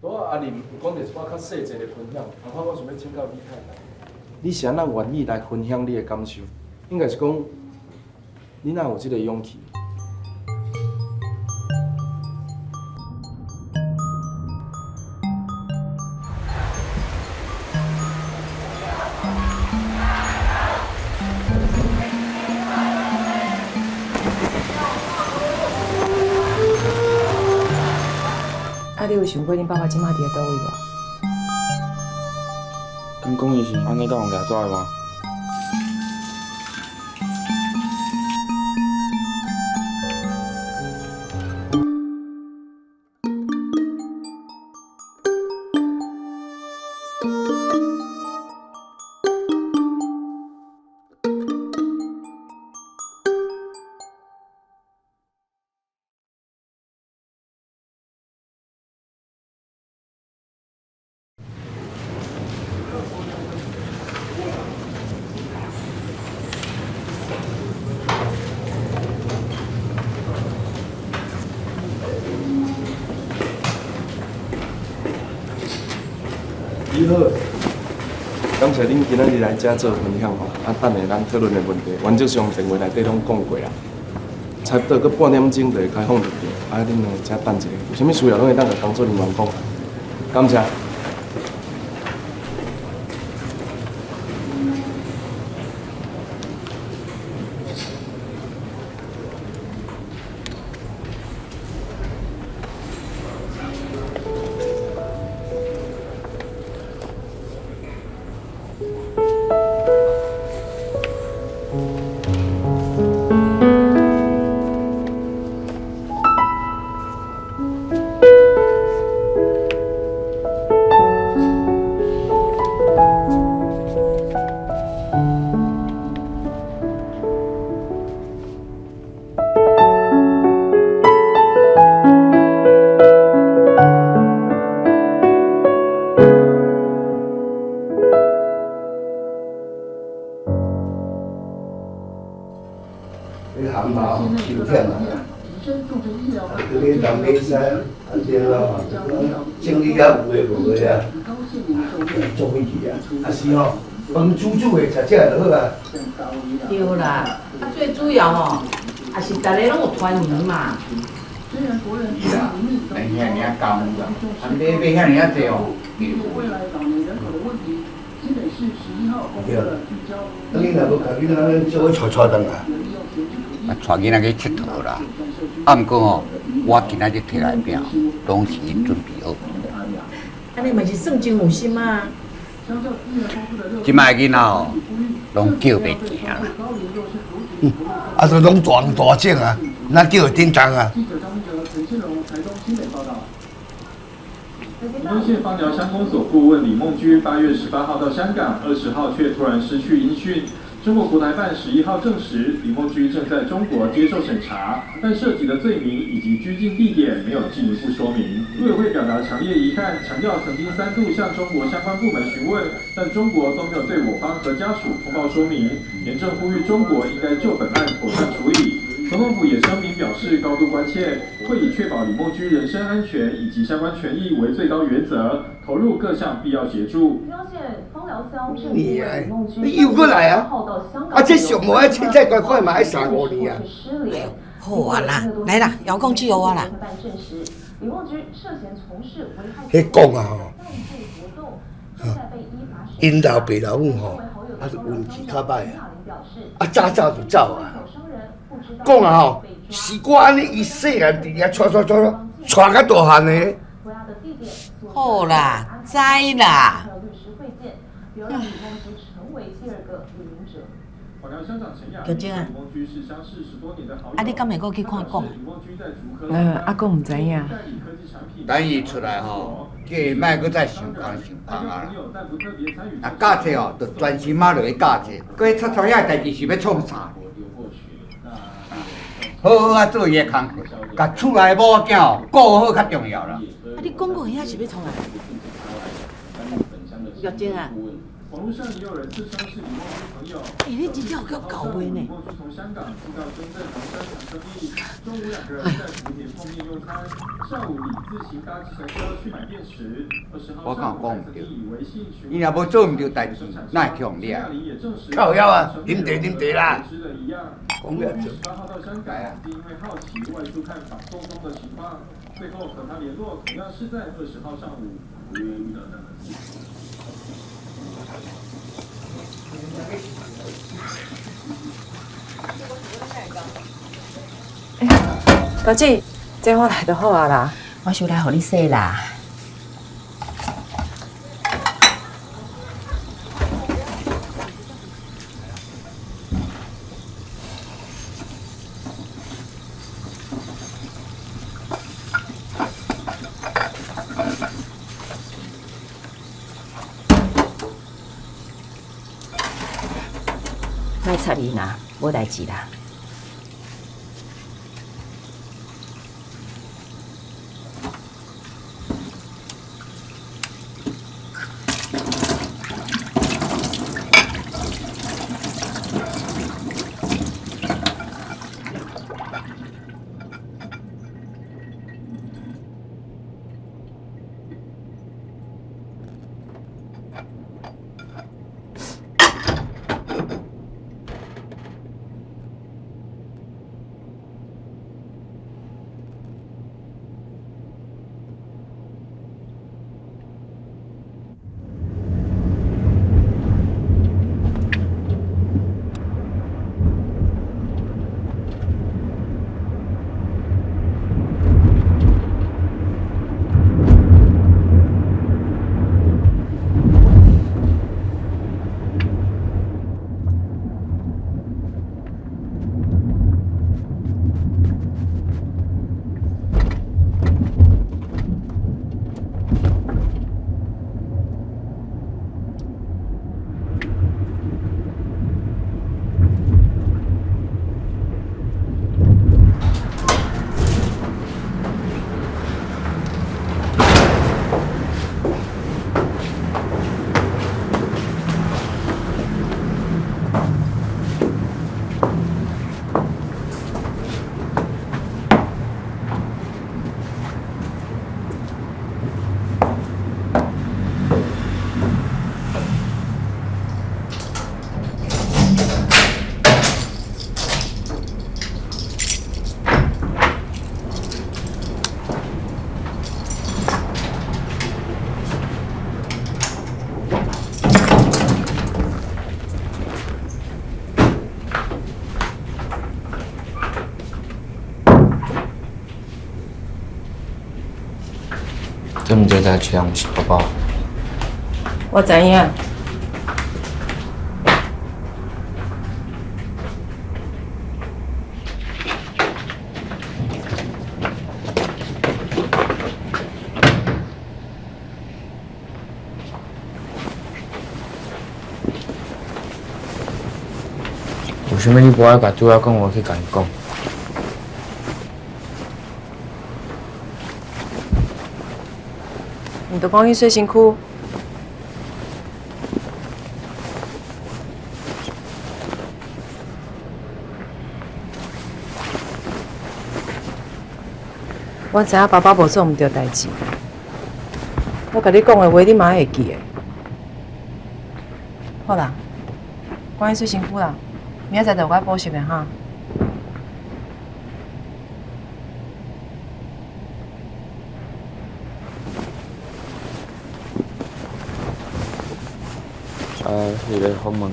拄仔阿林有講著一寡較細節的分享，啊，我想欲請教李太太，你是按怎願意來分享你的感受？應該是講，你哪有這个勇氣？啊，你有想過恁爸爸這馬佇咧佗位無？敢講伊是按呢共予人掠走的嗎？你好，感謝恁今仔日來遮做分享吼。啊，等下咱討論的問題，原則上電話內底攏講過啦。差不多閣半點鐘就會開放入場，啊，恁來遮等一下，有啥物需要攏會當共工作人員講。感謝。你含猫伤忝啊！啊，佮你东买西，啊对啦，整理遐有的无的啊，做费去啊，啊是吼，饭煮煮的食食就好啊。对啦，啊最主要吼，也是逐个攏有团圆嘛。是啊，免遐爾仔工夫啦，啊買買遐爾仔濟吼，袂有。對，啊你若無共囡仔做伙帶帶轉來。啊，帶囡仔去𨑨迌啦。啊，毋過吼，我今仔日提來餅，攏是已準備好。按呢嘛是算真有心啊。這擺囡仔吼，攏叫袂行啦。啊，都攏大人大種啊，哪叫會振動啊？屏東縣枋寮鄉公所顧問李孟居8月18號到香港，20號卻突然失去音訊。中國國台辦11號證實，李孟居正在中國接受審查，但涉及的罪名以及拘禁地點沒有進一步說明。陸委會表達強烈遺憾，強調曾經三度向中國相關部門詢問，但中國都沒有對我方和家屬通報說明。嚴正呼籲中國應該就本案妥善處理。總統府也聲明表示高度關切，會以確保李孟居人身安全以及相關權益為最高原則，投入各項必要協助。你啊，你又過來啊？啊，這上無愛凊彩乖乖嘛愛三五年啊。好啊啦，來啦，遙控器予我啦。彼講啊吼，𪜶老爸老母吼，啊是運氣較歹啊，啊早走就走啊。講啊吼，是我按呢，伊細漢佇遐帶帶帶帶，帶較大漢的。好啦，知啦。玉晶啊，啊你敢會閣去看講？阿公毋知影。等伊出來吼，叫伊莫閣再想東想西啊啦。若教冊吼，就專心仔落去教冊，閣去插插遐代誌是欲創啥？好好仔做伊的工課，共厝內某仔囝吼顧好較重要啦。啊，你講過遐是欲創啥？玉晶啊，網絡上也有人自稱是李夢居朋友。欸，你真正有夠厚話呢！李夢居從香港寄到深圳黃山談生意，中午兩個人在福田碰面用餐，下午李自行搭計程車去買電池。20號我上午敢講毋對還曾經以微信詢伊若無做毋對代誌，哪會去予掠？靠腰啊，啉茶啉茶啦。講咩做？ 18號到香港，因為好奇外出看反送中的情況，最後和他聯絡，同樣是在20號上午。桃姐，這我來就好啊啦。我收來予你洗啦。莫插伊啦，無代誌啦。這毋知在市人是爸爸。我知影。為啥物你無愛共拄仔講話去共伊講？你都講去洗身軀。我知影爸爸無做毋對代誌，我共你講的話，你嘛會記的。好啦，趕緊洗身軀啦，明仔載就有愛補習的哈。啊，彼个訪問，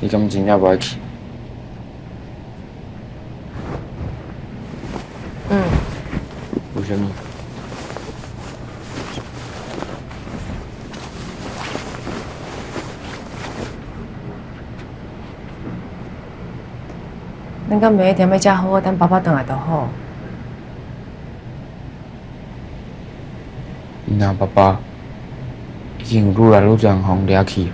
你敢真正無愛去？嗯。為啥物？咱敢袂踮咧遮好好等爸爸轉來就好？𪜶阿爸爸已經有愈來愈濟人予掠去啊！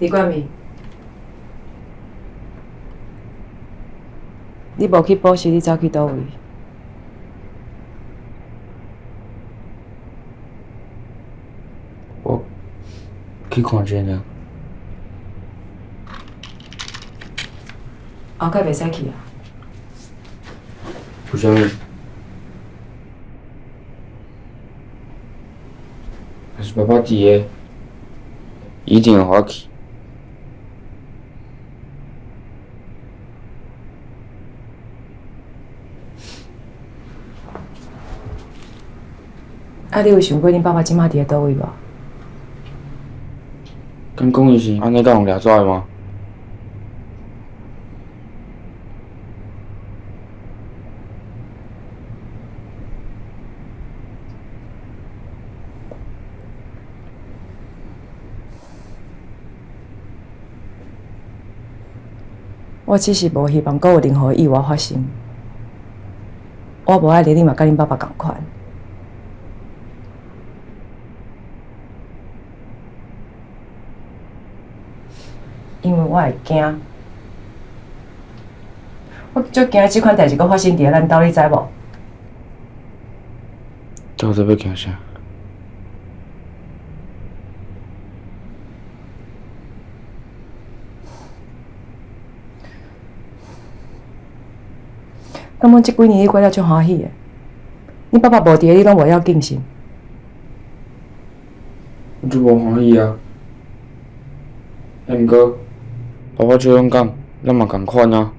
李冠明，你無去補習，你走去佗位？我去看展啊。後蓋袂使去啊？為啥物？若是爸爸佇个，伊一定會予我去。啊，你有想過恁爸爸這馬佇咧佗位無？敢講伊是按呢才予掠走的嗎？我只是無希望閣有任何意外發生。我無愛你嘛佮恁爸爸仝款。因為我會驚，我足驚這款代誌閣發生佇咧咱兜，你知無？到底欲驚啥？敢講這幾年你過了足歡喜的，你爸爸無佇咧，你攏無要緊是？我足無歡喜啊！啊，毋過爸爸這樣講，咱嘛仝款啊。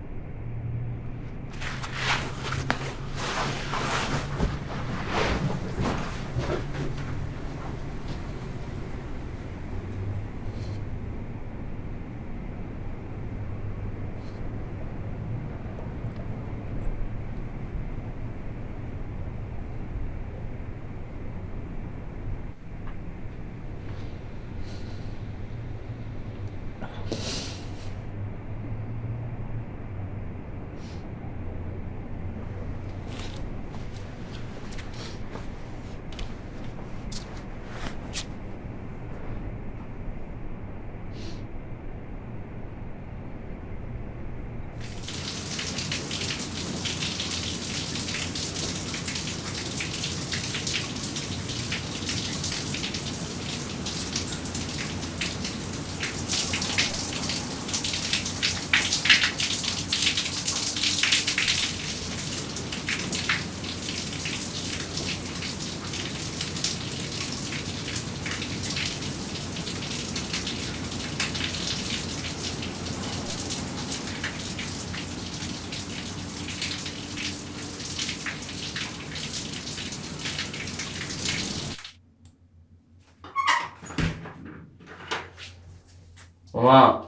媽媽，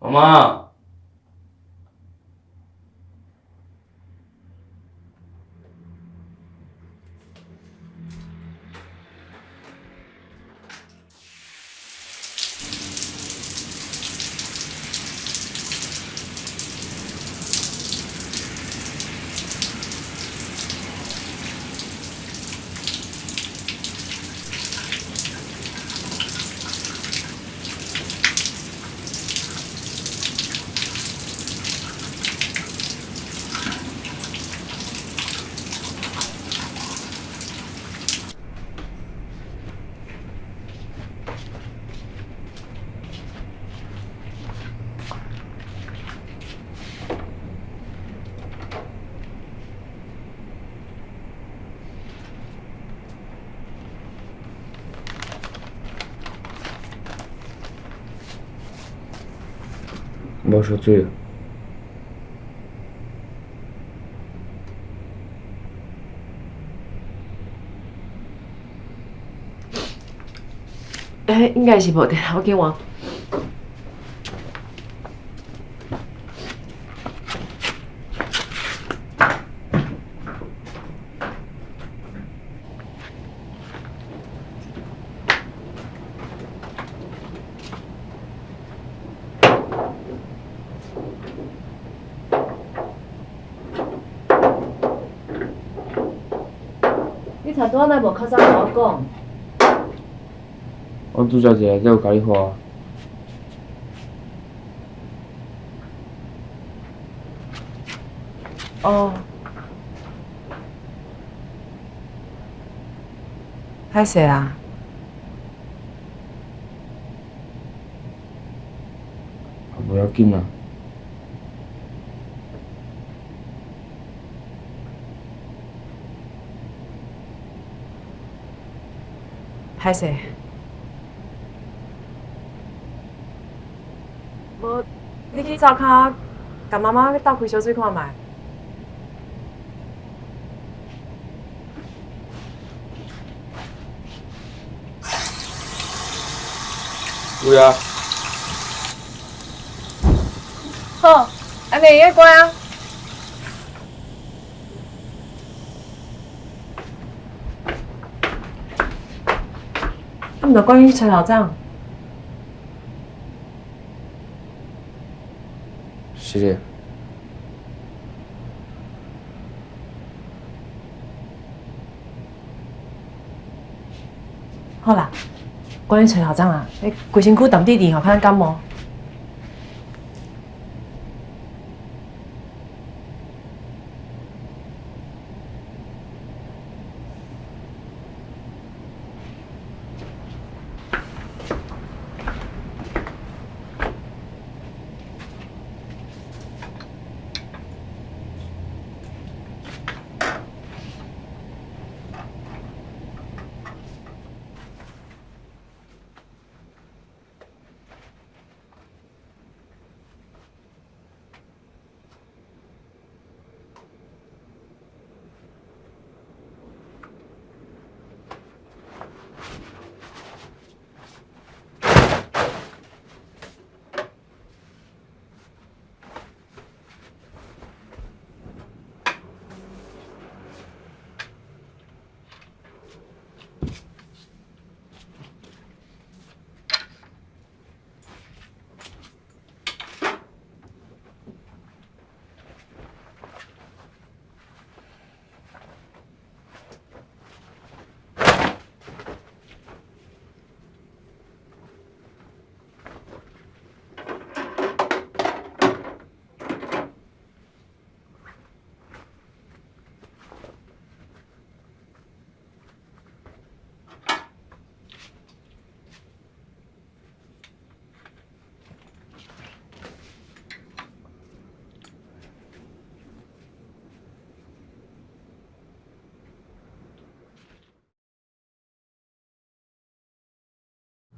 媽媽。無燒水。欸，應該是無電，我去換。你頭拄仔哪無較早共我講？我拄才一下才有共你花。哦，歹勢啦。也無要緊啦。歹勢。無，你去灶跤，共媽媽鬥開燒水看覓。有啊。好，按呢會使關啊。啊，毋著趕去揣校長。是的。好啦，趕去揣校長啦！你規身軀澹滴滴吼，較感冒。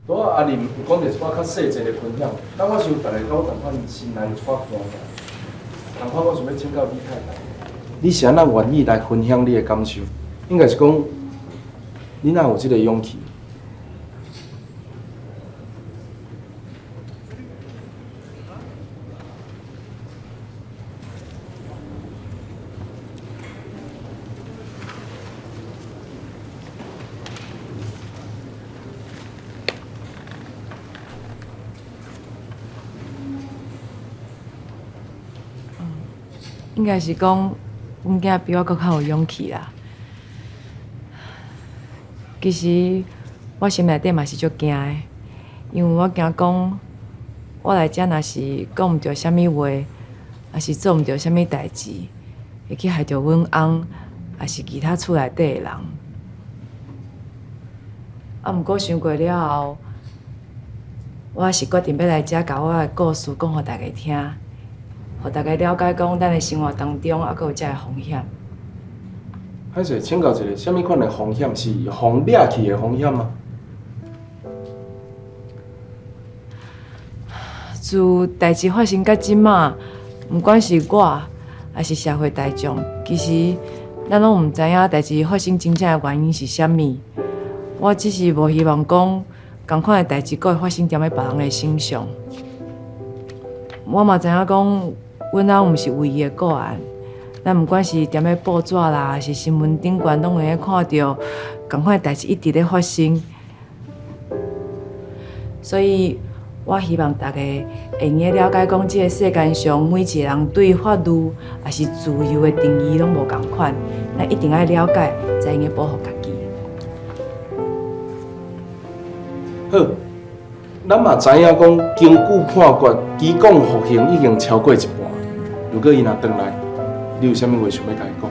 拄仔阿林有講著一寡較細節的分享，但我想逐家閣有仝款心內有一寡驚啦。仝款我想欲請教李太太，你是按怎願意來分享你的感受？應該是講，你哪有這个勇氣？應該是講，阮囝比我閣較有勇氣啦。其實我心內底嘛是足驚的，因為我驚講，我來遮若是講毋著啥物話，抑是做毋著啥物代誌，會去害著阮翁，抑是其他厝內底的人。啊，毋過想過了後，我是決定欲來遮，共我的故事講予大家聽。予大家了解，講咱的生活當中猶閣有遮个風險。歹勢，請教一下，啥物款的風險是予掠去的風險嗎？自代誌發生到這馬，毋管是我，抑是社會大眾，其實咱攏毋知影代誌發生真正的原因是啥物。我只是無希望講，仝款的代誌閣會發生踮咧別人的身上。我嘛知影講，阮翁毋是唯一的個案。咱毋管是踮咧報紙啦，抑是新聞頂懸，攏會使看著仝款的代誌一直咧發生。所以我希望大家會用得了解，講這个世間上每一個人對法律抑是自由的定義攏無仝款，咱一定愛了解，才會用得保護家己。好，好，咱嘛知影講，根據判決，基講服刑已經超過一半。如果伊若轉來，你有啥物話想欲共伊講？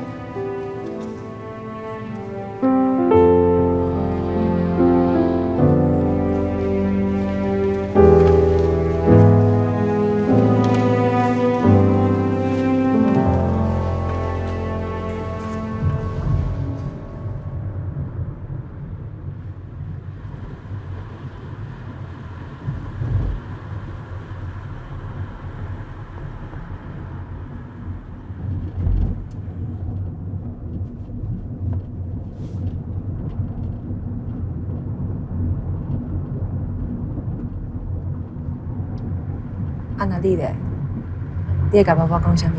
啊，若你咧，你會共爸爸講啥物？